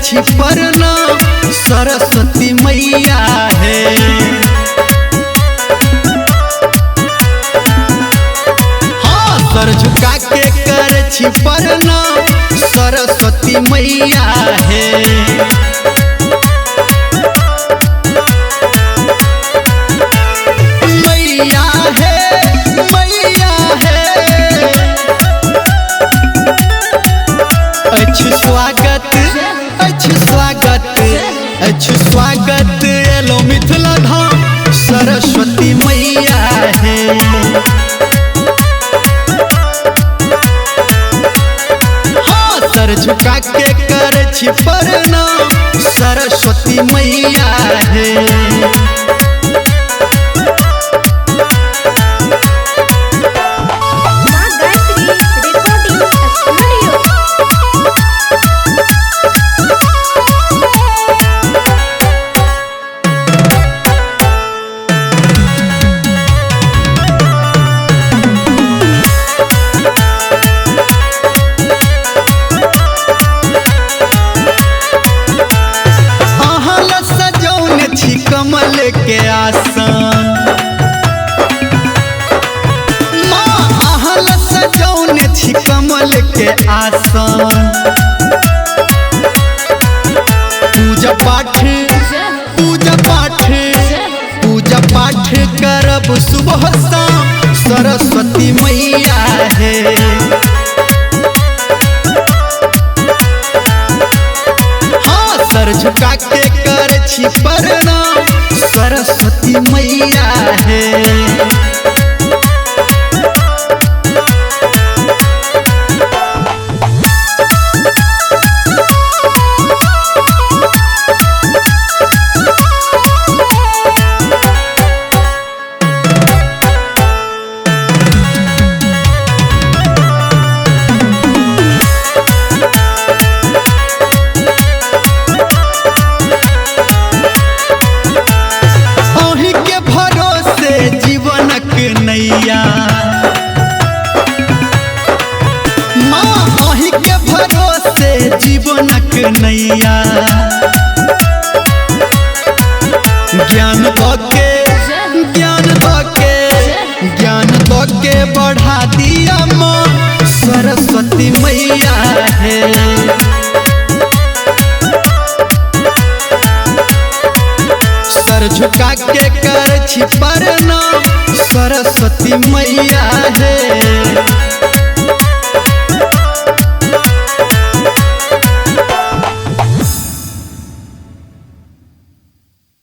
छी प्रणाम सरस्वती मैया हे। हाँ सर झुका के कर छी प्रणाम सरस्वती मैया हे। मैया हे मैया हे अछि स्वागत अछि स्वागत अछि स्वागत एलो मिथिला धाम सरस्वती मैया हे। हाँ सर झुका के कर छी प्रणाम सरस्वती मैया हे। माँ गायत्री रिकॉर्डिंग स्टूडियो। अहाँ ला सजौने छी कमल के आसन, माँ अहाँ ला सजौने छी कमल के आसन। पूजा पाठ पूजा पाठ पूजा पाठ करब सुबह शाम सरस्वती मैया हे। हाँ सर झुका के कर छी प्रणाम सरस्वती मैया हे। अहीं के भरोसे जीवनक नैया, माँ अहीं के भरोसे जीवनक नैया। ज्ञान दके ज्ञान दके ज्ञान दके बढ़ा दिया माँ सरस्वती मैया हे। सर झुका के कर छी प्रणाम सरस्वती मैया हे।